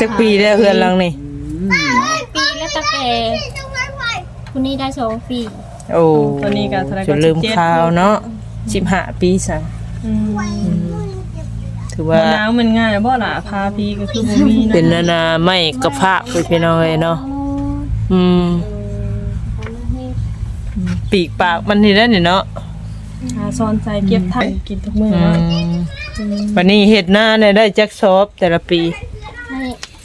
ຈັກປີແລ້ວເຮືອນຫຼັງນີ້? ປີແລ້ວ ຕັ້ງແຕ່ຜູ້ນີ້ໄດ້ສອງປີ. ໂອ້ ໂອ້ ຕອນນີ້ກໍເທົ່າໃດກໍ ຈົນລືມຂ່າວເນາະ. ສິບເຈັດ ສິບຫ້າປີຊະ. ອືມ ອືມ ຖືວ່າ ບໍ່ໜາວແມ່ນງ່າຍບໍ່ລະ? ຜ້າພີກໍຄືບໍ່ມີເນາະ. ເປັນອັນນ່າ ໄມ້ກະພາກ ພີ່ນ້ອງເອີຍເນາະ. ອືມ ອືມ ປີກປາກມັນນີ້ແຫຼະນີ້ເນາະ. ຫາຊ້ອນໃສ່ເກັບທັນກິນທຸກມື້ເນາະ. ອືມ ອືມ ບັດນີ້ເຮັດນານີ້ໄດ້ຈັກສອບແຕ່ລະປີ? ໃຫ້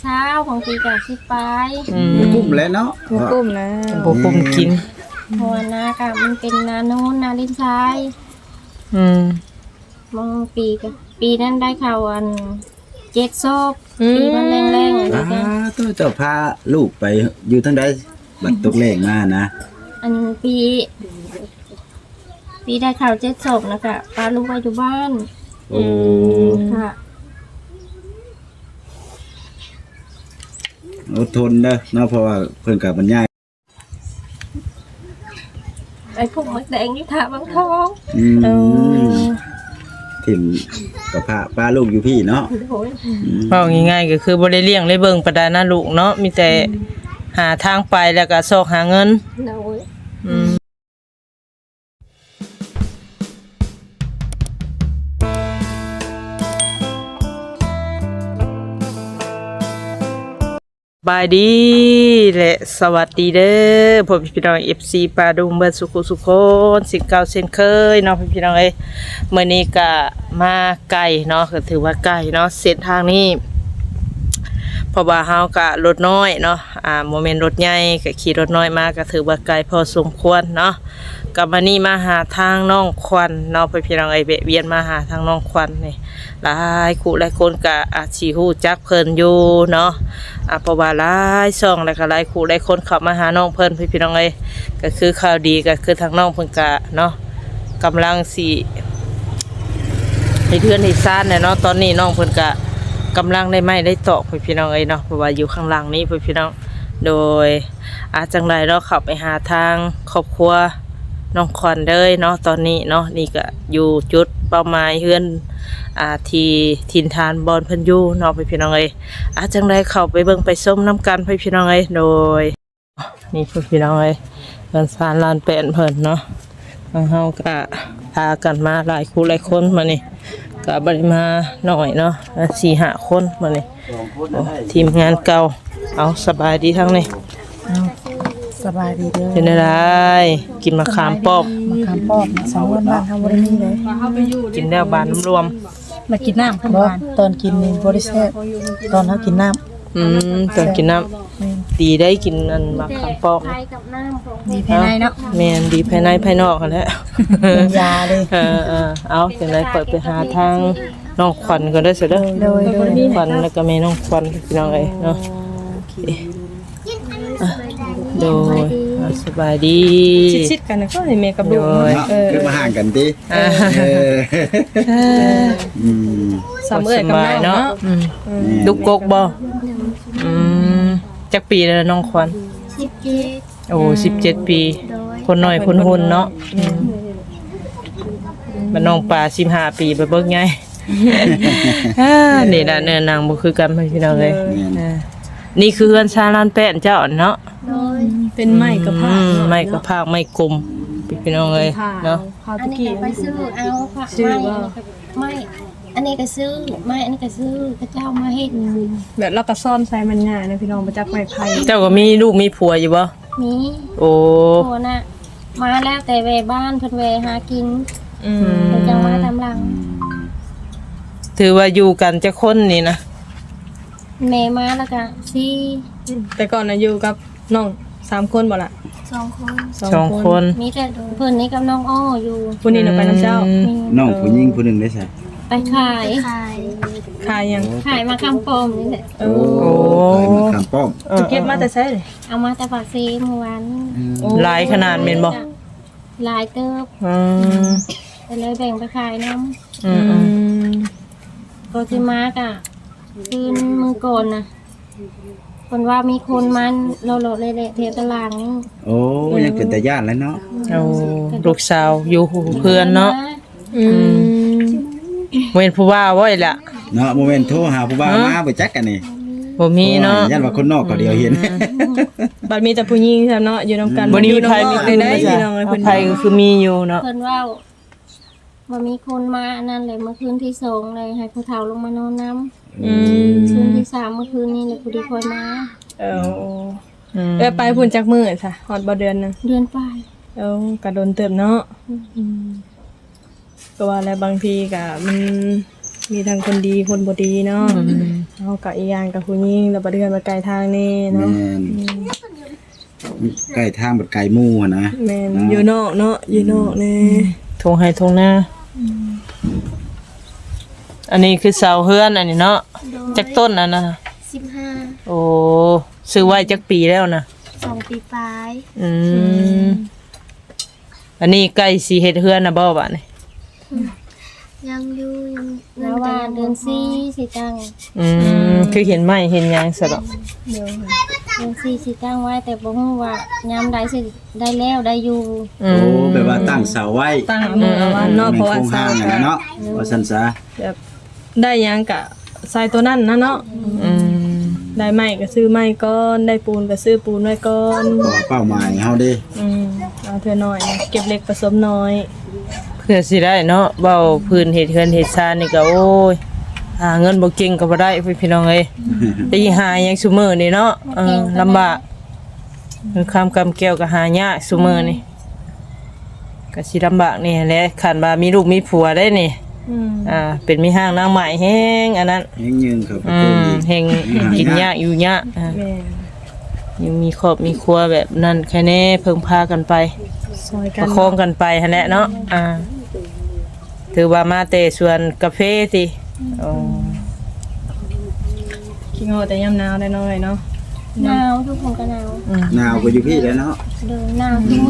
ຊາວ ບາງປີກໍສິບປາຍ. ອືມ ບໍ່ກຸ້ມແຫຼະເນາະ. ບໍ່ກຸ້ມນະ ບໍ່ກຸ້ມກິນ. ເພາະວ່ານາກໍມັນເປັນນາໂນນ ນາດິນຊາຍ. ອືມ ບາງປີກໍ ປີນັ້ນໄດ້ເຂົ້າອັນເຈັດສອບ. ອືມ ປີມັນແລ້ງໆ ອັນນີ້ກໍ ອ້າ ໂຕ ເຈົ້າພາລູກໄປຢູ່ທາງໃດ ບັດຕົກແລ້ງມານະ? ອັນປີ ປີໄດ້ເຂົ້າເຈັດສອບ ແລ້ວກະພາລູກໄວ້ຢູ່ບ້ານ. ໂອ້ ອືມ ກະອົດທົນເດີເນາະ ເພາະວ່າເພິ່ນກະບັນຍາຍ ໄອ້ພວກໝາກແດງຢູ່ທ່າວັງທອງ. ອືມ ເອີ ຖິ້ມກະພາ ພາລູກຢູ່ພີ້ເນາະ. ໂດຍ ອືມ ເວົ້າງ່າຍໆ ກໍຄືບໍ່ໄດ້ລ້ຽງໄດ້ເບິ່ງປານໃດນະລູກເນາະ ມີແຕ່ ອືມ ຫາທາງໄປ ແລ້ວກໍຊອກຫາເງິນ. ໂດຍ ອືມ ສະບາຍດີ ແລະ ສະຫວັດດີເດີ ພໍ່ແມ່ພີ່ນ້ອງ ເອັຟຊີ ປາດຸງ ເບິດສູ່ຜູ້ສູ່ຄົນ ເຊັ່ນເກົ່າເຊັ່ນເຄີຍເນາະ ພີ່ນ້ອງເອີຍ. ມື້ນີ້ກະມາໄກເນາະ ກໍຖືວ່າໄກເນາະ ເສັ້ນທາງນີ້ ເພາະວ່າເຮົາກະລົດນ້ອຍເນາະ ອ່າ ບໍ່ແມ່ນລົດໃຫຍ່ ກະຂີ່ລົດນ້ອຍມາ ກະຖືວ່າໄກພໍສົມຄວນເນາະ. ກໍມື້ນີ້ມາຫາທາງນ້ອງຂວັນເນາະ ພີ່ນ້ອງເອີຍ ແວະວຽນມາຫາທາງນ້ອງຂວັນນີ້ ຫຼາຍຄູ່ຫຼາຍຄົນກໍອາດຊິຮູ້ຈັກເພິ່ນຢູ່ເນາະ ອ່າ ເພາະວ່າຫຼາຍຊ່ອງ ແລ້ວກໍຫຼາຍຄູ່ຫຼາຍຄົນເຂົ້າມາຫານ້ອງເພິ່ນ ພີ່ນ້ອງເອີຍ. ກໍຄືຂ່າວດີ ກໍຄືທາງນ້ອງເພິ່ນກະເນາະ ກຳລັງຊິເຮັດເຮືອນເຮັດຊານແຫຼະເນາະ. ຕອນນີ້ນ້ອງເພິ່ນກະກຳລັງໄດ້ໄມ້ໄດ້ຕອກ ພີ່ນ້ອງເອີຍເນາະ ເພາະວ່າຢູ່ຂ້າງຫຼັງນີ້ ພີ່ນ້ອງ. ໂດຍ ອາ ຈັ່ງໃດເນາະ ເຂົ້າໄປຫາທາງຄອບຄົວນ້ອງຂວັນເລີຍເນາະ ຕອນນີ້ເນາະ. ນີ້ກະຢູ່ຈຸດເປົ້າໝາຍເຮືອນ ອ່າ ທີ່ຖິ່ນຖານບ່ອນເພິ່ນຢູ່ເນາະ ພີ່ນ້ອງເອີຍ. ອາ ຈັ່ງໃດເຂົ້າໄປເບິ່ງໄປຊົມນຳກັນ ພີ່ນ້ອງເອີຍ. ໂດຍ ນີ້ ພີ່ນ້ອງເອີຍ ເຮືອນຊານລານແປ້ນເພິ່ນເນາະ. ທາງເຮົາກະພາກັນມາຫຼາຍຄູ່ຫຼາຍຄົນມື້ນີ້ ກະບໍ່ໄດ້ມາໜ້ອຍເນາະ ສີ່ຫ້າຄົນມື້ນີ້. ໂອ້ ທີມງານເກົ່າ. ເອົາ ສະບາຍດີທາງນີ້. ເອົາ ສະບາຍດີເດີ. ເປັນຈັ່ງໃດ ກິນໝາກຂາມປ້ອມ? ໝາກຂາມປ້ອມ ສາວນວນບ້ານເຮົາບໍ່ໄດ້ມີເລີຍ. ກິນແລ້ວບານລວມ. ມາກິນນ້ຳ. ບໍ່ ຕອນກິນນີ້ບໍ່ໄດ້ແຊບ ຕອນເຮົາກິນນ້ຳ. ອືມ ຕອນກິນນ້ຳ. ແມ່ນ ດີໄດ້ກິນອັນໝາກຂາມປ້ອມ ດີພາຍໃນເນາະ. ແມ່ນ ດີພາຍໃນພາຍນອກຫັ້ນແຫຼະ ເປັນຢາເດ້. ເອີ ເອີ ເອົາ ຈັ່ງໃດຂ້ອຍໄປຫາທາງນ້ອງຂວັນກ່ອນເດີ ເດີ. ໂດຍ ໂດຍ ຂວັນ ແລ້ວກໍແມ່ນ້ອງຂວັນ ພີ່ນ້ອງເອີຍເນາະ. ໂອເຄ ໂດຍ ອ່າ ສະບາຍດີ. ຊິດໆກັນນະ ກໍໃຫ້ແມ່ກັບລູກ. ໂດຍ ເນາະ ເອີ ຄືມາຫ່າງກັນຕິ. ອ່າ ເອີ ອືມ ສ່ຳເອື້ອຍກັບນ້ອງເນາະ. ອືມ ແມ່ນ ດຸກົກບໍ່? ອືມ ຈັກປີແລ້ວນ້ອງຂວັນ? ສິບເຈັດ. ໂອ້ ສິບເຈັດປີ. ໂດຍ ຄົນນ້ອຍຄົນຮຸ່ນເນາະ. ອືມ ບັດນ້ອງປາສິບຫ້າປີ ບັດເບີກໃຫຍ່. ອ່າ ນີ້ລະເນື້ອໜັງບໍ່ຄືກັນ ພີ່ນ້ອງເອີຍ. ໂດຍ ອ່າ ນີ້ຄືເຮືອນຊານລານແປ້ນເຈົ້າເນາະ. ໂດຍ ເປັນໄມ້ກະພາກ. ອືມ ໄມ້ກະພາກ ໄມ້ກົມ ພີ່ນ້ອງເອີຍເນາະ. ອັນນີ້ກໍໄປຊື້ເອົາ ພາກໄມ້ ອັນນີ້ກໍໄມ້ ອັນນີ້ກໍຊື້ໄມ້ ອັນນີ້ກໍຊື້ ເຂົາເຈົ້າມາເຮັດ. ອືມ ແບບລາວກໍຊ້ອນໃສ່ມັນງ່າຍນະ ພີ່ນ້ອງ ບໍ່ຈັກໄມ້ໄຜ່. ເຈົ້າກໍມີລູກມີຜົວຢູ່ບໍ່? ມີ. ໂອ້ ຜົວນະ ມາແລ້ວແຕ່ແວ່ບ້ານ ເພິ່ນແວ່ຫາກິນ. ອືມ ເພິ່ນຈັ່ງມາຕາມຫຼັງ. ອືມ ຖືວ່າຢູ່ກັນຈັກຄົນນີ້ນະ? ແມ່ມາແລ້ວກະສີ່. ອືມ ແຕ່ກ່ອນນະຢູ່ກັບນ້ອງສາມຄົນບໍ່ລະ? ສອງຄົນ. ສອງຄົນ ສອງຄົນ ມີແຕ່ເພິ່ນນີ້ກັບນ້ອງອໍຢູ່. ຜູ້ນີ້ນະໄປນຳເຈົ້າ? ອືມ ແມ່ນ. ນ້ອງຜູ້ຍິງຜູ້ໜຶ່ງໄດ້ໃສ? ໄປຂາຍ. ຂາຍ ຂາຍຫຍັງ? ຂາຍໝາກຂາມປ້ອມນີ້ແຫຼະ. ໂອ້ ໂອ້ ຂາຍໝາກຂາມປ້ອມ. ເອີ ຈະເກັບມາແຕ່ໃສ? ເອົາມາແຕ່ປາກເຊມື້ວານນີ້. ອືມ ໂອ້ ຫຼາຍຂະໜາດແມ່ນບໍ່? ຫຼາຍເຕີບ. ອືມ ກໍເລີຍແບ່ງໄປຂາຍນຳ. ອືມ ອືມ ກໍຊິມາກະຄືນມື້ກ່ອນນະ ເພິ່ນວ່າມີຄົນມາເລາະໆແຫຼະໆແຖວຕະຫຼາດນີ້. ໂອ້ ຍັງເປັນຕາຢ້ານແຫຼະເນາະ. ໂອ້ ລູກສາວຢູ່ເຮືອນເນາະ. ອືມ ອືມ ບໍ່ແມ່ນຜູ້ບ່າວບໍ່ລະເນາະ? ບໍ່ແມ່ນໂທຫາຜູ້ບ່າວມາບໍ່ຈັກອັນນີ້. ບໍ່ມີເນາະ ຢ້ານວ່າຄົນນອກເຂົາດຽວເຫັນ ອືມ ບັດມີແຕ່ຜູ້ຍິງຊ້ຳເນາະ ຢູ່ນຳກັນ ບໍ່ມີໃຜມີຄື ພີ່ນ້ອງເອີຍ ເພິ່ນ ໃຜກໍຄືມີຢູ່ເນາະ ເພິ່ນເວົ້າວ່າມີຄົນມາອັນນັ້ນແຫຼະ ມື້ຄືນທີສອງເລີຍໃຫ້ຜູ້ເຖົ້າລົງມານອນນຳ ອືມ ຄືນທີສາມມື້ຄືນນີ້ແຫຼະ ຜູ້ດີຄ່ອຍມາ ເອີ ອືມ ເອີ ໄປພຸ້ນຈັກມື້ຊະ ຮອດບໍ່ເດືອນໜຶ່ງ ເດືອນປາຍ ເອີ ກໍດົນເຕີບເນາະ ອືມ ອືມ ກໍວ່າແລ້ວ ບາງທີກໍມັນມີທັງຄົນດີຄົນບໍ່ດີເນາະ ອືມ ເຮົາກໍອີກຢ່າງກໍຜູ້ຍິງ ແລ້ວບັດເຮືອນມັນໄກທາງແດ່ເນາະ ແມ່ນ ອືມ ໃກ້ທາງບັດໄກໝູ່ຫັ້ນນະ ແມ່ນ ເນາະ ຢູ່ນອກເນາະ ຢູ່ນອກແດ່ ອືມ ທົ່ງໄຮ່ທົ່ງນາ ອືມ ອັນນີ້ຄືເສົາເຮືອນອັນນີ້ເນາະ ໂດຍ ຈັກຕົ້ນອັນນັ້ນນະ ສິບຫ້າ ໂອ້ ຊື້ໄວ້ຈັກປີແລ້ວນະ ສອງປີປາຍ ອືມ ອືມ ອັນນີ້ໃກ້ຊິເຮັດເຮືອນນະບໍ່ບາດນີ້ ອືມ ຍັງຢູ່ ຍັງ ລາວວ່າເດືອນສີ່ຊິຕັ້ງ ອືມ ອືມ ຄືເຫັນໄມ້ເຫັນຫຍັງຊະດອກ ໂດຍ ເດືອນສີ່ຊິຕັ້ງໄວ້ ແຕ່ບໍ່ຮູ້ວ່າຍາມໃດຊິໄດ້ແລ້ວໄດ້ຢູ່ ອືມ ໂອ້ ແບບວ່າຕັ້ງເສົາໄວ້ ຕັ້ງເອົາມື້ເອົາວັນເນາະ ອືມ ເພາະວ່າເສົາ ແມ່ນໂຄງຮ່າງຫັ້ນນະເນາະ ໂດຍ ວ່າຊັ້ນຊະ ແບບ ໄດ້ຫຍັງກະໃສ່ໂຕນັ້ນນະເນາະ ອືມ ໄດ້ໄມ້ກະຊື້ໄມ້ກ່ອນ ໄດ້ປູນກະຊື້ປູນໄວ້ກ່ອນ ເພາະວ່າເປົ້າໝາຍເຮົາເດ້ ອືມ ເອົາເທື່ອໜ້ອຍ ເກັບເລັກປະສົມໜ້ອຍ ເພື່ອຊິໄດ້ເນາະ ເວົ້າພື້ນເຮັດເຮືອນເຮັດຊານນີ້ກະ ໂອ້ຍ ຫາເງິນບໍ່ເກັ່ງກະບໍ່ໄດ້ ພີ່ນ້ອງເອີຍ ໄປຫາຫຍັງຊຸມື້ນີ້ເນາະ ເອີ ລຳບາກ ເງິນຄຳກຳແກ້ວກະຫາຍາກຊຸມື້ນີ້ ກະຊິລຳບາກແດ່ຫັ້ນແຫຼະ ຄັນວ່າມີລູກມີຜົວໄດ້ນີ້ ອືມ ອ່າ ເປັນແມ່ຮ້າງນາງໝ້າຍແຮງອັນນັ້ນ ແຮງຍື່ນເຂົ້າໄປ ອືມ ຕື່ມອີກ ແຮງ ແຮງຫາຍາກ ກິນຍາກຢູ່ຍາກ ອ່າ ແມ່ນ ຍັງມີຄອບມີຄົວແບບນັ້ນ ໃຄແນ່ເພິ່ງພາກັນໄປ ຊ່ອຍກັນ ປະຄອງກັນໄປຫັ້ນແຫຼະເນາະ ອ່າ ຖືວ່າມາແຕ່ສວນກາເຟຕິ ອືມ ໂອ້ ຄິດຮອດແຕ່ຍາມໜາວໄດ໋ນ້ອງເອີຍເນາະ ໜາວ ທຸກຄົນກໍໜາວ ອືມ ໜາວກວ່າຢູ່ພີ້ແຫຼະເນາະ ໂດຍ ໜາວ ອືມ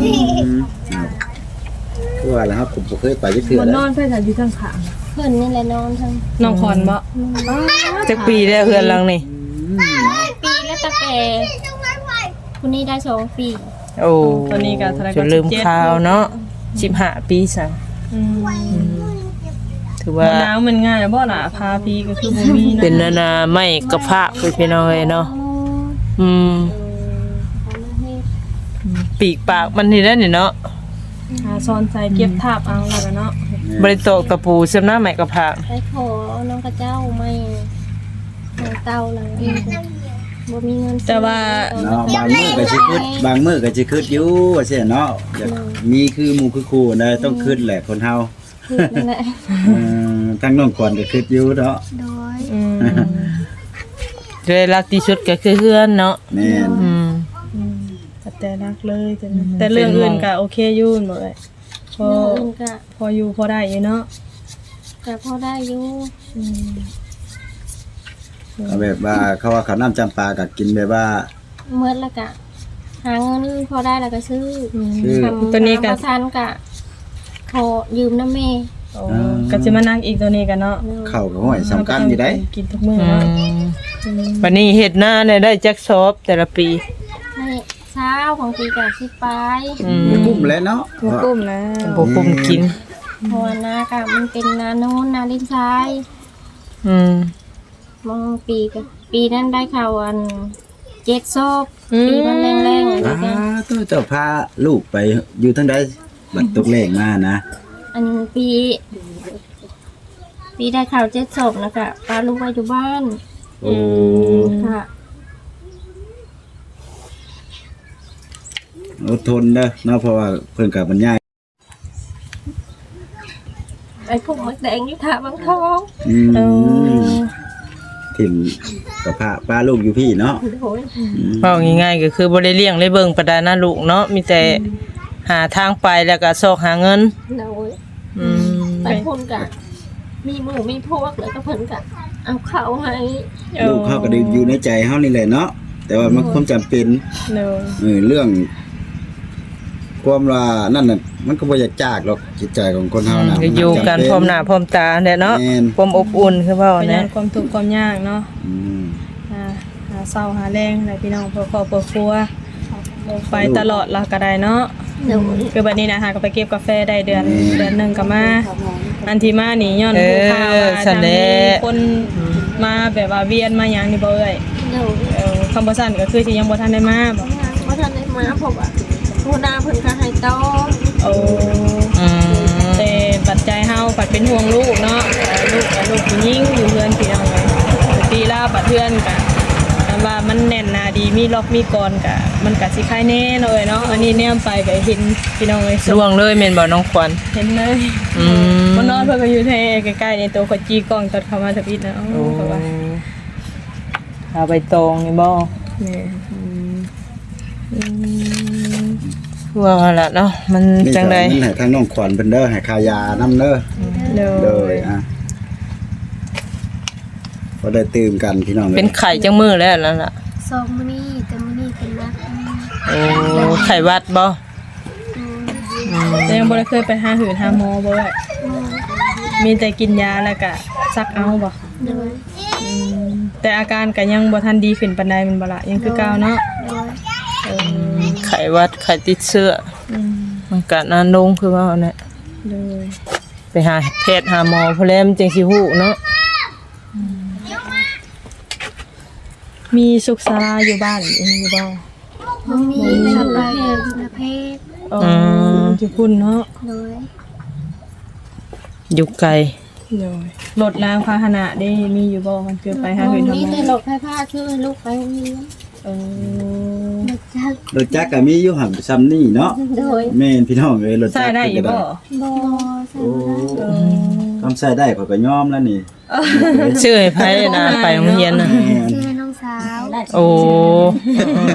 ຄືວ່າລະ ເຮົາກໍບໍ່ເຄີຍໄປຈັກເທື່ອ ບໍ່ນອນໃສຊະ ຢູ່ທາງຂ້າງ ເພິ່ນນີ້ແຫຼະນອນທາງ ນ້ອງຂວັນບໍ? ອືມ ຈັກປີແລ້ວເຮືອນຫຼັງນີ້? ອືມ ປີແລ້ວ ຕັ້ງແຕ່ຜູ້ນີ້ໄດ້ສອງປີ ໂອ້ ຕອນນີ້ກໍເທົ່າໃດ ຈົນລືມຂ່າວເນາະ ສິບຫ້າປີຊະ ອືມ ອືມ ຖືວ່າ ບໍ່ໜາວແມ່ນງ່າຍບໍ່ລະ ພາພີກໍຄືບໍ່ມີເນາະ ເປັນອັນນ່າໄມ້ກະພາກ ພີ່ນ້ອງເອີຍເນາະ ອືມ ເອີ ປີກປາກມັນນີ້ແຫຼະນີ້ເນາະ ຫາຊ້ອນໃສ່ເກັບທາບເອົາແລ້ວກໍເນາະ ບໍ່ໄດ້ຕອກຕະປູຊຳນະໄມ້ກະພາກ ໄປຂໍເອົານຳເຂົາເຈົ້າໄມ້ ເຕົາຫຼັງນີ້ ບໍ່ມີເງິນ ແຕ່ວ່າ ເນາະ ບາງມື້ກໍຊິຄຶດ ບາງມື້ກໍຊິຄຶດຢູ່ວ່າຊັ້ນເນາະ ຢາກ ໂດຍ ມີຄືໝູ່ຄືຄູ່ນະ ອືມ ຕ້ອງຄຶດແຫຼະຄົນເຮົາ ຄຶດນັ້ນແຫຼະ ເອີ ທາງນ້ອງຂວັນກໍຄຶດຢູ່ເນາະ ໂດຍ ອືມ ໂດຍຫຼັກທີ່ສຸດກໍຄືເຮືອນເນາະ ແມ່ນ ອືມ ອືມ ແຕ່ຫຼັກເລີຍ ອືມ ແຕ່ເລື່ອງອື່ນກໍໂອເຄຢູ່ແມ່ນບໍ່ເອີຍ? ພໍ ເລື່ອງອື່ນກະ ພໍຢູ່ພໍໄດ້ຢູ່ເນາະ ກະພໍໄດ້ຢູ່ ອືມ ເອົາແບບວ່າເຂົາວ່າເຂົ້ານ້ຳຈຳປາກະກິນແບບວ່າ ໝົດແລ້ວກະຫາເງິນພໍໄດ້ແລ້ວກະຊື້ ອືມ ຊື້ ຄັນ ໂຕນີ້ກະ ຫາບໍ່ທັນກະຂໍຢືມນຳແມ່ ໂອ້ ອ່າ ກະຊິມາໜັກອີກໂຕນີ້ກະເນາະ ໂດຍ ເຂົ້າກະຫ້ອຍສຳຄັນຢູ່ໃດ໋ ເຮົາກໍຕ້ອງກິນທຸກມື້ເນາະ ອືມ ອືມ ບັດນີ້ເຮັດນານີ້ໄດ້ຈັກຊອບແຕ່ລະປີ? ໄດ້ ຊາວ ບາງປີກໍສິບປາຍ ອືມ ບໍ່ກຸ້ມແຫຼະເນາະ ບໍ່ກຸ້ມແລ້ວ ບໍ່ກຸ້ມກິນ ເພາະວ່ານາກໍມັນເປັນນາໂນນ ນາດິນຊາຍ ອືມ ບາງປີກໍ ປີນັ້ນໄດ້ເຂົ້າອັນເຈັດຊອບ ອືມ ປີມັນແລ້ງໆ ອັນນີ້ກໍ ອ່າ ໂຕເຈົ້າພາລູກໄປຢູ່ທາງໃດ ບັດຕົກແລ້ງມານະ ອັນປີ ປີໄດ້ເຂົ້າເຈັດຊອບ ແລ້ວກໍພາລູກໄວ້ຢູ່ບ້ານ ໂອ້ ອືມ ກໍ ອົດທົນເດີເນາະ ເພາະວ່າເພິ່ນກໍບັນຍາຍ ໄອ້ຜົມໝາກແດງຢູ່ທ່າວັງທອງ ອືມ ເອີ ຖິ້ມກະພາ ປະລູກຢູ່ພີ້ເນາະ ໂດຍ ອືມ ເວົ້າງ່າຍໆກໍຄືບໍ່ໄດ້ລ້ຽງໄດ້ເບິ່ງປານໃດນະລູກເນາະ ມີແຕ່ ອືມ ຫາທາງໄປ ແລ້ວກໍຊອກຫາເງິນ ໂດຍ ອືມ ໄປພຸ້ນກະມີໝູ່ມີພວກ ແລ້ວກໍເພິ່ນກະເອົາເຂົ້າໃຫ້ ເອີ ລູກເຮົາກໍໄດ້ຢູ່ໃນໃຈເຮົານີ້ແຫຼະເນາະ ແຕ່ວ່າມັນ ໂດຍ ຄວາມຈຳເປັນ ໂດຍ ເອີ ເລື່ອງຄວາມວ່ານັ້ນນະ ມັນກໍບໍ່ຢາກຈາກດອກ ຈິດໃຈຂອງຄົນເຮົານະ ອືມ ກໍຢູ່ກັນ ມັນຈຳເປັນ ພ້ອມໜ້າພ້ອມຕາແຫຼະເນາະ ແມ່ນ ຄວາມອົບອຸ່ນຄືເວົ້າຫັ້ນແຫຼະ ຄວາມທຸກຄວາມຍາກເນາະ ອືມ ອ່າ ຫາເຊົ້າຫາແລງແຫຼະພີ່ນ້ອງ ເພື່ອຄອບເພື່ອຄົວ ໄປຕະຫຼອດລະກໍໄດ້ເນາະ ໂດຍ ຄືບັດນີ້ນະ ຫາກໍໄປເກັບກາແຟໄດ້ເດືອນ ແມ່ນ ເດືອນໜຶ່ງກໍມາ ອັນທີ່ມານີ້ຍ້ອນ ເອີ ຮູ້ຂ່າວວ່າ ຊັ້ນແຫຼະ ທາງມີຄົນ ອືມ ມາແບບວ່າວຽນມາຫຍັງນີ້ບໍ່ເອື້ອຍ? ໂດຍ ເອີ ຄັນບໍ່ຊັ້ນກໍຄືຊິຍັງບໍ່ທັນໄດ້ມາບໍ? ຍັງບໍ່ທັນໄດ້ມາ ເພາະວ່າຫົວໜ້າເພິ່ນກໍໃຫ້ຕໍ່. ໂອ້ ອືມ ແຕ່ບັດໃຈເຮົາພັດເປັນຫ່ວງລູກເນາະ ເອີ ລູກກໍລູກຜູ້ຍິງຢູ່ເຮືອນພີ່ນ້ອງເອີຍ ປົກກະຕິລາວບັດເຮືອນກໍ ຄັນວ່າມັນແໜ້ນໜາດີ ມີລັອກມີກອນກໍ ມັນກໍຊິຄາຍແນ່ເນາະເອີຍເນາະ. ອັນນີ້ແນມໄປກໍເຫັນພີ່ນ້ອງເອີຍ ລ່ວງເລີຍແມ່ນບໍ່ນ້ອງຂວັນ? ເຫັນເລີຍ. ອືມ ມານອນເພິ່ນກໍຢູ່ແທ້ໃກ້ໆນີ້ ໂຕຂ້ອຍຈີ້ກ້ອງຈອດເຂົ້າມາທຳອິດນະ. ໂອ້ ເອົາໄປຕອງ ເອົາໃບຕອງນີ້ບໍ່? ແມ່ນ. ອືມ ອືມ ຄືວ່າຫັ້ນລະເນາະ ມັນຈັ່ງໃດ ນີ້ກໍເງິນໃຫ້ທາງນ້ອງຂວັນເພິ່ນເດີ ໃຫ້ຄ່າຢານຳເດີ. ໂດຍ ໂດຍ ອ່ະ ພໍໄດ້ຕື່ມກັນພີ່ນ້ອງເອີຍ. ເປັນໄຂ້ຈັກມື້ແລ້ວນັ້ນລະ? ສອງມື້ນີ້ ແຕ່ມື້ນີ້ເປັນໜັກ. ໂອ້ ໄຂ້ຫວັດບໍ່? ອືມ ແຕ່ຍັງບໍ່ໄດ້ເຄີຍໄປຫາຫືດຫາໝໍບໍ່? ບໍ່ ມີແຕ່ກິນຢາແລ້ວກະສັກເອົາບໍ່? ໂດຍ. ອືມ ແຕ່ອາການກໍຍັງບໍ່ທັນດີຂຶ້ນປານໃດແມ່ນບໍ່ລະ? ຍັງຄືເກົ່າເນາະ? ໂດຍ. ເອີ ອືມ ໄຂ້ຫວັດ ໄຂ້ຕິດເຊື້ອ. ອືມ ມັນກະນານລົງຄືເວົ້າແຫຼະ. ໂດຍ. ໄປຫາແພດຫາໝໍພຸ້ນແຫຼະ ມັນຈັ່ງຊິຮູ້ເນາະ. ອືມ ມີສຸກສາລາຢູ່ບ້ານອີ່ຫຍັງຢູ່ບໍ່? ບໍ່ມີ ໄປຢູ່ແພດ ໄປຢູ່ແພດ. ອໍ ອືມ ຢູ່ພຸ້ນເນາະ? ໂດຍ. ຢູ່ໄກ. ໂດຍ. ລົດລາງພາຫະນະເດ້ ມີຢູ່ບໍ່? ມັນຄືໄປຫາເຮືອນ ມີແຕ່ລົດໄຟຟ້າຊື້ໃຫ້ລູກໄປໂຮງຮຽນ. ເອີ ລົດຈັກ ລົດຈັກກໍມີຢູ່ຫັ້ນ ຊ່ຳນີ້ເນາະ? ໂດຍ. ແມ່ນພີ່ນ້ອງເອີຍ ລົດຈັກໃຊ້ໄດ້ຢູ່ບໍ່? ບໍ່ ໃຊ້ບໍ່ໄດ້. ໂອ້ ເອີ ຄຳໃຊ້ໄດ້ຂ້ອຍກໍຍອມແລ້ວນີ້. ຊື້ໃຫ້ໃຜນະ ໄປໂຮງຮຽນນະ? ຊື້ໃຫ້ນ້ອງສາວ. ໂອ້ ເອີ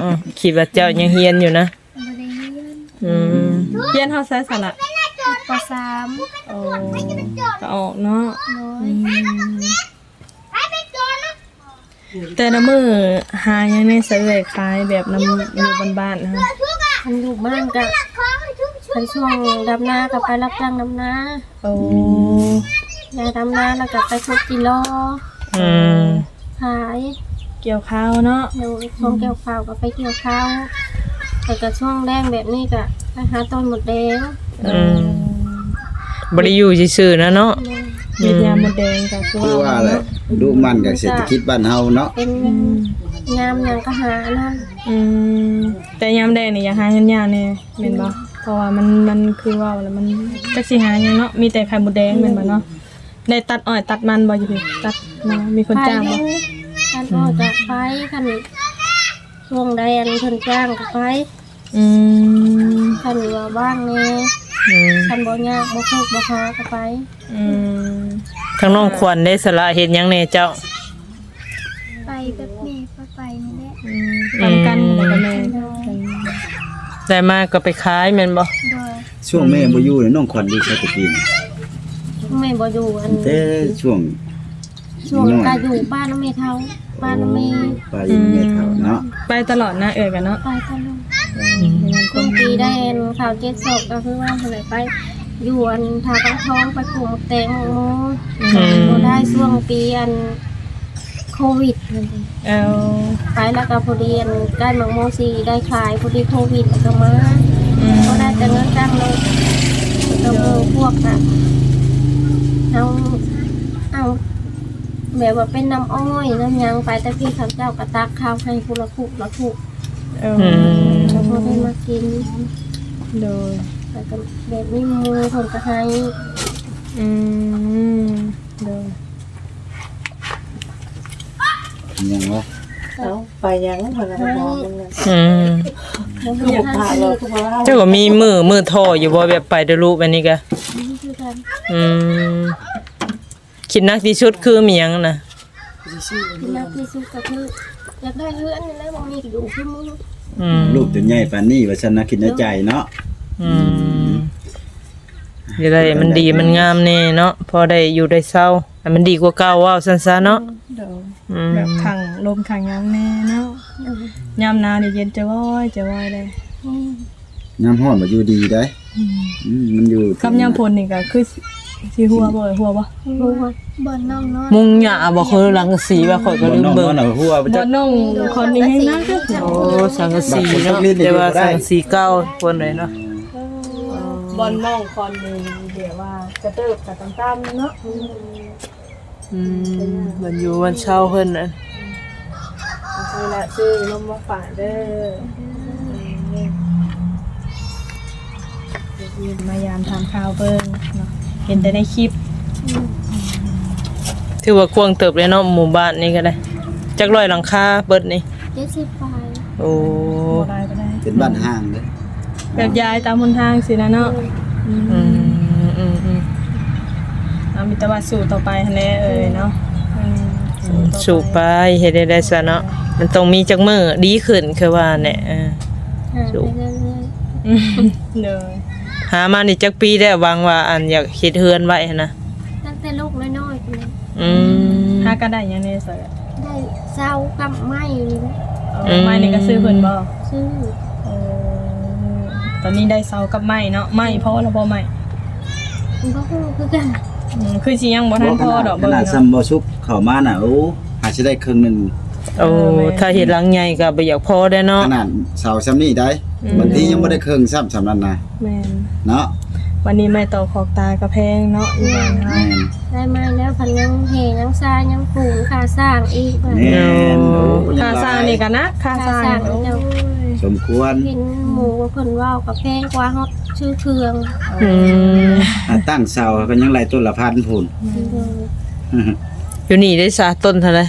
ໆໆ ຄິດວ່າເຈົ້າຍັງຮຽນຢູ່ນະ. ບໍ່ໄດ້ຮຽນ. ອືມ ຮຽນຮອດໃສສະລະ? ປ.ສາມ. ໂອ້ ກໍອອກເນາະ. ໂດຍ. ອືມ ແຕ່ລະມື້ຫາຫຍັງແດ່ສະເອື້ອຍ ຂາຍແບບນຳຢູ່ບ້ານໆຫັ້ນ? ຄັນຢູ່ບ້ານກະ ຄັນຊ່ວງດຳນາກໍໄປຮັບຈ້າງດຳນາ. ໂອ້ ຍາມດຳນາແລ້ວກໍໄປຂຸດຈີ່ລໍ. ອືມ ຂາຍ ກ່ຽວເຂົ້າເນາະ. ໂດຍ. ອືມ ຊ່ວງກ່ຽວເຂົ້າກໍໄປກ່ຽວເຂົ້າ ແລ້ວກໍຊ່ວງແລ້ງແບບນີ້ກໍໄປຫາຕ່ອຍມົດແດງ. ອືມ ອືມ ບໍ່ໄດ້ຢູ່ຊື່ໆນະເນາະ. ໂດຍ. ອືມ ເຮັດຍາມົດແດງກໍຄືວ່າແຫຼະ ດຸໝັ່ນກັບເສດຖະກິດບ້ານເຮົາເນາະ. ເປັນ ອືມ ຍາມຫຍັງກໍຫາອັນນັ້ນ. ອືມ ແຕ່ຍາມແລ້ງນີ້ຢາກຫາເງິນຍາກແດ່ ແມ່ນບໍ່? ເພາະວ່າມັນ ມັນຄືເວົ້າແລ້ວມັນຈັກຊິຫາຫຍັງເນາະ ມີແຕ່ໄຂ່ມົດແດງແມ່ນບໍ່ເນາະ? ໄດ້ຕັດອ້ອຍຕັດມັນບໍ່ຢູ່ພີ້? ຕັດມາ ມີຄົນຈ້າງບໍ່? ໄປຢູ່ ຕັດອ້ອຍກໍໄປ ຄັນຊ່ວງໃດອັນເພິ່ນຈ້າງກໍໄປ. ອືມ ຄັນວ່າວ່າງແດ່. ອືມ ຄັນບໍ່ຍາກບໍ່ເພິກບໍ່ຫາກໍໄປ. ອືມ ທາງນ້ອງຂວັນເດ້ສະລະ ເຮັດຫຍັງແດ່ເຈົ້າ? ໄປກັບແມ່ ໄປ ໄປນີ້ແຫຼະ. ອືມ ອືມ ກັບແມ່. ໂດຍ. ໄດ້ມາກໍໄປຂາຍແມ່ນບໍ່? ໂດຍ. ຊ່ວງແມ່ບໍ່ຢູ່ນີ້ ນ້ອງຂວັນຢູ່ໃສແຕ່ກີ້? ແມ່ບໍ່ຢູ່ ອັນ ແຕ່ຊ່ວງ ຊ່ວງ ນ້ອຍ ກໍຢູ່ບ້ານນຳແມ່ເຖົ້າ ບ້ານນຳແມ່. ໂອ້ ໄປນຳແມ່ເຖົ້າເນາະ. ອືມ ໄປຕະຫຼອດນະເອື້ອຍກັນເນາະ. ໄປຕະຫຼອດ. ອືມ ຊ່ວງປີໄດ້ອັນເຂົ້າເຈັດສອບ ກໍຄືວ່າຫັ້ນແຫຼະ ໄປຢູ່ອັນທ່າປາງທອງ ໄປປູກໝາກແຕງໝາກໂມ. ອືມ ບໍ່ໄດ້ ຊ່ວງປີອັນ ໂຄວິດ. ເອີ ໄປແລ້ວກໍພໍດີອັນໃກ້ໝາກໂມຊິໄດ້ຂາຍ ພໍດີໂຄວິດກໍມາ. ອືມ ກໍໄດ້ແຕ່ເງິນຈ້າງລົດ ແລ້ວກໍໝູ່ພວກກະ ເຮົາເອົາແບບວ່າເປັນນ້ຳອ້ອຍນ້ຳຫຍັງໄປ ແຕ່ກີ້ເຂົາເຈົ້າກໍຕັກເຂົ້າໃຫ້ຜູ້ລະຄຸລະຄຸ. ເອີ ອືມ ກໍພໍໄດ້ມາກິນ. ໂດຍ. ແລ້ວກໍແບບມີໝູ່ເພິ່ນກໍໃຫ້. ອືມ ໂດຍ. ຫຍັງວະ? ເອົ້າ ໄປຫຍັງ? ເພິ່ນກໍບອກ. ອືມ ເຈົ້າກໍມີມື້ ມື້ທໍ້ຢູ່ບໍ່ ແບບໄປແຕ່ລູກແບບນີ້ກະ? ມີຄືກັນ. ອືມ ຄິດໜັກທີ່ສຸດຄືມີຫຍັງນະ? ຄິດໜັກທີ່ສຸດກໍຄືຢາກໄດ້ເຮືອນນີ້ແຫຼະ ບໍ່ມີຢູ່ຄືມື້. ອືມ ລູກຈົນໃຫຍ່ປານນີ້ວ່າຊັ້ນນະ ຄິດໃນໃຈເນາະ. ອືມ ອືມ ຢາກໄດ້ມັນດີມັນງາມແດ່ເນາະ ພໍໄດ້ຢູ່ໄດ້ເຊົາ ໃຫ້ມັນດີກວ່າເກົ່າ ເວົ້າຊັ້ນຊະເນາະ. ໂດຍ. ອືມ ແບບຂັງລົມຂັງຫຍັງແດ່ເນາະ. ໂດຍ. ຍາມໜາວນີ້ເຢັນຈະວອຍຈະວອຍເດ້. ອືມ ຍາມຮ້ອນບໍ່ຢູ່ດີໄດ໋. ອືມ ອືມ ມັນຢູ່ ກັບຍາມຝົນນີ້ກໍຄືຊິ ຊິຮົ່ວບໍ່? ຮົ່ວບໍ່? ຮົ່ວ. ບ່ອນນ້ອງນອນ ມຸງຫຍ້າບໍ່? ຄືສັງກະສີວ່າ ຂ້ອຍກໍລືມເບິ່ງ. ບ່ອນນ້ອງນອນຫັ້ນຮົ່ວ. ບ່ອນນ້ອງຄອນນີ້ແຮງໜັກ. ໂອ້ ສັງກະສີເນາະ ແຕ່ວ່າສັງກະສີເກົ່າຄົນໃດເນາະ. ບ່ອນນ້ອງຄອນນີ້ແບບວ່າກະເຕີບກະຕ່ຳໆເນາະ. ອືມ ອືມ ບ່ອນຢູ່ບ່ອນເຊົາເພິ່ນນະ. ນີ້ລະ ຊື້ນົມມາຝາກເດີ. ມາຢາມຖາມຂ່າວເບິ່ງເນາະ ເຫັນແຕ່ໃນຄລິບ. ຖືວ່າກວ້າງເຕີບເລີຍເນາະ ໝູ່ບ້ານນີ້ກໍໄດ້. ຈັກຮ້ອຍຫຼັງຄາເບິດນີ້? ເຈັດສິບປາຍ. ໂອ້ ບໍ່ຫຼາຍປານໃດ ເປັນບ້ານຮ້າງເດ້ ແບບຢາຍຕາມຫົນທາງຊີ້ນະເນາະ. ອືມ ອືມ ອືມ ອືມ ເອົາ ມີແຕ່ວ່າສູ້ຕໍ່ໄປຫັ້ນແຫຼະເອີຍເນາະ. ອືມ ອືມ ສູ້ໄປ ເຮັດໄດ້ໄດ້ຊະເນາະ ມັນຕ້ອງມີຈັກມື້ດີຂຶ້ນ ຄືວ່າແຫຼະ. ເອີ ຫາໄປເລື້ອຍໆ. ໂດຍ ຫາມານີ້ຈັກປີແລ້ວ? ຫວັງວ່າ ອັນ ຢາກເຮັດເຮືອນໄວ້ຫັ້ນນະ. ຕັ້ງແຕ່ລູກນ້ອຍໆພຸ້ນແຫຼະ. ອືມ ຫາກໍໄດ້ຫຍັງແດ່ຊະ? ໄດ້ເສົາກັບໄມ້ນີ້ແຫຼະ. ເອີ ອືມ ໄມ້ນີ້ກໍຊື້ເພິ່ນບໍ່? ຊື້. ເອີ ຕອນນີ້ໄດ້ເສົາກັບໄມ້ເນາະ. ໄມ້ພໍແລ້ວບໍ່ໄມ້? ບໍ່ຮູ້ຄືກັນ. ອືມ ຄືຊິຍັງບໍ່ທັນພໍດອກ ຂະໜາດ ເບິ່ງເນາະ ສ່ຳບໍ່ສຸກເຂົ້າມານະ ໂອ້ ຫາຊິໄດ້ເຄິ່ງໜຶ່ງ. ໂອ້ ເອີ ແມ່ນ ຖ້າເຮັດຫຼັງໃຫຍ່ກໍບໍ່ຢາກພໍແດ່ເນາະ ຂະໜາດເສົາສ່ຳນີ້ໄດ໋. ອືມ ບາງທີຍັງບໍ່ໄດ້ເຄິ່ງຊ້ຳ ສ່ຳນັ້ນນະ. ແມ່ນເນາະ ວັນນີ້ໄມ້ຕໍຂອບຕາກໍແພງເນາະ ຢູ່ບ້ານເຮົາ. ແມ່ນ ໄດ້ໄມ້ແລ້ວ ພັນຍັງແຮ່ ຍັງຊາ ຍັງປູນ ຄ່າສ້າງອີກ. ແມ່ນ ໂອ້ ໂອ້ ຄ່າສ້າງນີ້ກໍໜັກ ຄ່າສ້າງ. ໂອ້ຍ ສົມຄວນ ເຫັນໝູ່ເພິ່ນເວົ້າກໍແພງກວ່າຮອດຊື້ເຄື່ອງ. ອືມ ອ່າ ຕັ້ງເສົາກໍຍັງໄລ່ຕົ້ນລະພັນພຸ້ນ. ອືມ ຢູ່ນີ້ໄດ້ຊະ ຕົ້ນເທົ່າໃດ?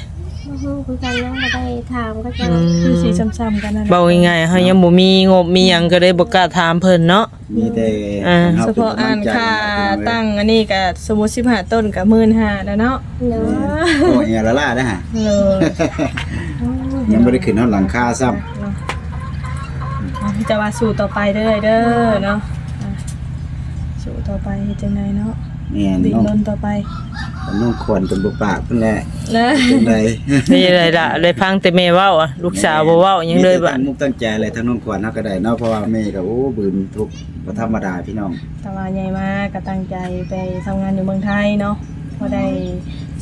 ບໍ່ຮູ້ຄືກັນ ຍັງບໍ່ໄດ້ຖາມເຂົາເຈົ້າ. ອືມ ຄືຊິຊ້ຳໆກັນນັ້ນແຫຼະ. ເວົ້າງ່າຍໆ ເຮົາຍັງບໍ່ມີງົບມີຫຍັງ ກໍເລີຍບໍ່ກ້າຖາມເພິ່ນເນາະ. ມີແຕ່ ອ່າ ສະເພາະອັນຄ່າຕັ້ງອັນນີ້ກໍ ສົມມຸດສິບຫ້າຕົ້ນກໍໝື່ນຫ້າແລ້ວເນາະ. ໂດຍ ໂອ້ ເຮລາລາເດ້ຫະ. ໂດຍ ຍັງບໍ່ໄດ້ຂຶ້ນຮອດຫຼັງຄາຊ້ຳເນາະ. ມີແຕ່ວ່າສູ້ຕໍ່ໄປເດີ ເດີເນາະ. ອ່າ ສູ້ຕໍ່ໄປ ເຮັດຈັ່ງໃດເນາະ. ແມ່ນ ດິ້ນລົນຕໍ່ໄປ. ນ້ອງຂວັນຈົນບໍ່ປາກພຸ້ນແຫຼະ. ເນາະ ຈັ່ງໃດ? ນີ້ແຫຼະ ໄດ້ຟັງແຕ່ແມ່ເວົ້າ ລູກສາວບໍ່ເວົ້າຫຍັງເລີຍ. ມີແຕ່ຕັ້ງມຸກຕັ້ງໃຈແຫຼະ ທັງນ້ອງຂວັນເຮົາກໍໄດ້ເນາະ ເພາະວ່າແມ່ກໍ ໂອ້ ບືນທຸກບໍ່ທຳມະດາພີ່ນ້ອງ. ແຕ່ວ່າໃຫຍ່ມາກໍຕັ້ງໃຈໄປທຳງານຢູ່ເມືອງໄທເນາະ ພໍໄດ້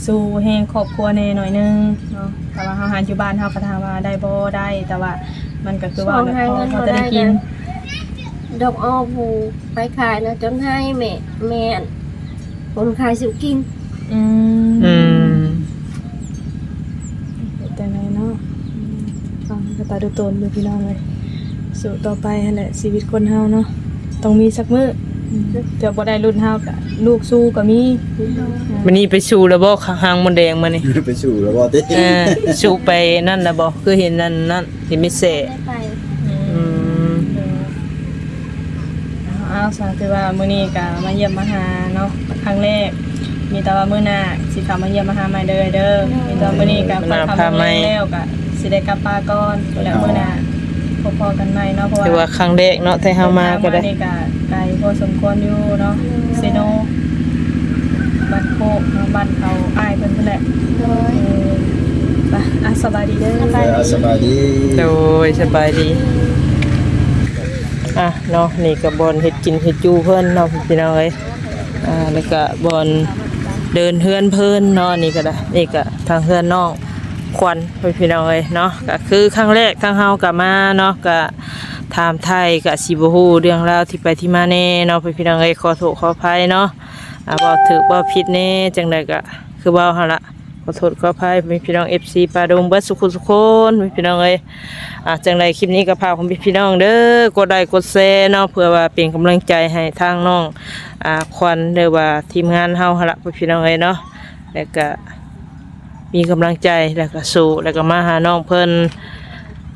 ສູ້ແຮງຄອບຄົວແດ່ໜ້ອຍໜຶ່ງເນາະ. ແຕ່ວ່າເຮົາຫາຢູ່ບ້ານເຮົາກໍຖາມວ່າໄດ້ບໍ່? ໄດ້ ແຕ່ວ່າມັນກໍຄືວ່າ ພໍ ພໍຈະໄດ້ກິນ. ດອກອອກໝູ່ໄປຂາຍນະ ຈົນໃຫ້ແມ່ ແມ່ອັນ ຄົນຂາຍຊື້ກິນ. ອືມ ອືມ ເປັນຈັ່ງໃດເນາະ ອືມ ຟັງກະຕາດູຕົນຢູ່ພີ່ນ້ອງເອີຍ. ສູ້ຕໍ່ໄປຫັ້ນແຫຼະ ຊີວິດຄົນເຮົາເນາະ ຕ້ອງມີສັກມື້. ອືມ ເທື່ອບໍ່ໄດ້ລຸ້ນເຮົາກະລູກສູ້ກໍມີ. ມື້ນີ້ໄປສູ້ແລ້ວບໍ່ ຫາງມົດແດງມື້ນີ້? ໄປສູ້ແລ້ວບໍ່ຕິ? ເອີ ສູ້ໄປນັ້ນແລ້ວບໍ່? ຄືເຫັນນັ້ນ ນັ້ນ ທີ່ມີແສ. ໄດ້ໄປ. ອືມ ເອົາ ເອົາ ສາ ຖືວ່າມື້ນີ້ກະມາຢ້ຽມມາຫາເນາະ ຄັ້ງແລກ. ມີແຕ່ວ່າມື້ໜ້າຊິເຂົ້າມາຢ້ຽມມາຫາໃໝ່ເດີ ເດີ. ມີແຕ່ວ່າມື້ນີ້ກະຂ້ອຍເຂົ້າມາແລ້ວ ກະຊິໄດ້ກັບປາກ່ອນ ແລ້ວມື້ໜ້າພົບພໍ້ກັນໃໝ່ເນາະ. ເພາະວ່າຖືວ່າຄັ້ງແລກເນາະ ທີ່ເຮົາມາກໍໄດ້ ເດີນທງມານີ້ກະໄກພໍສົມຄວນຢູ່ເນາະ ເຊໂນ ບ້ານໂຄກເນາະ ບ້ານເຂົາອ້າຍເພິ່ນພຸ້ນແຫຼະ. ໂດຍ ເອີ ໄປ ອ່ະ ສະບາຍດີເດີ. ສະບາຍດີ ເອີ ສະບາຍດີ ໂດຍ ສະບາຍດີ. ອ່ະເນາະ ນີ້ກໍບ່ອນເຮັດກິນເຮັດຢູ່ເພິ່ນເນາະ ພີ່ນ້ອງເອີຍ. ອ່າ ແລ້ວກໍບ່ອນເດີນເຮືອນເພິ່ນເນາະ ນີ້ກໍໄດ້. ນີ້ກໍທາງເຮືອນນ້ອງຂວັນ ພີ່ນ້ອງເອີຍເນາະ. ກໍຄືຄັ້ງແລກທາງເຮົາກໍມາເນາະ ກໍຖາມໄຖ່ ກໍຊິບໍ່ຮູ້ເລື່ອງລາວທີ່ໄປທີ່ມາແດ່ເນາະ ພີ່ນ້ອງເອີຍ. ຂໍໂທດຂໍອະໄພເນາະ ອ່າ ເວົ້າຖືກເວົ້າຜິດແດ່ ຈັ່ງໃດກໍຄືເວົ້າຫັ້ນລະ. ຂໍໂທດຂໍອະໄພພໍ່ແມ່ພີ່ນ້ອງ ເອັຟຊີ ປາດົງເບິດສູ່ຄົນສູ່ຄົນ ພີ່ນ້ອງເອີຍ. ອ່າ ຈັ່ງໃດຄລິບນີ້ກໍຝາກພໍ່ແມ່ພີ່ນ້ອງເດີ ກົດໄລກົດແຊເນາະ ເພື່ອວ່າເປັນກຳລັງໃຈໃຫ້ທາງນ້ອງ ອ່າ ຂວັນ ຫຼືວ່າທີມງານເຮົາຫັ້ນລະ ພີ່ນ້ອງເອີຍເນາະ. ແລ້ວກະມີກຳລັງໃຈ ແລ້ວກະສູ້ ແລ້ວກະມາຫານ້ອງເພິ່ນ.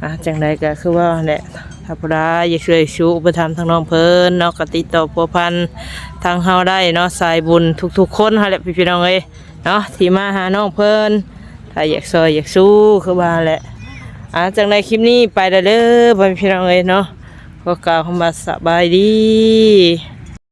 ອ່າ ຈັ່ງໃດກະຄືວ່າຫັ້ນແຫຼະ ຖ້າຜູ້ໃດຢາກຊ່ວຍຊູອຸປະຖຳທາງນ້ອງເພິ່ນເນາະ ກະຕິດຕໍ່ພົວພັນທາງເຮົາໄດ້ເນາະ ສາຍບຸນທຸກໆຄົນຫັ້ນແຫຼະ ພີ່ນ້ອງເອີຍ. ເນາະ ທີ່ມາຫານ້ອງເພິ່ນ ຖ້າຢາກຊ່ອຍຢາກຊູຄືວ່າແຫຼະ. ອ່າ ຈັ່ງໃດຄລິບນີ້ໄປແລ້ວເດີ ພໍ່ແມ່ພີ່ນ້ອງເອີຍເນາະ ຂໍກ່າວຄຳວ່າສະບາຍດີ.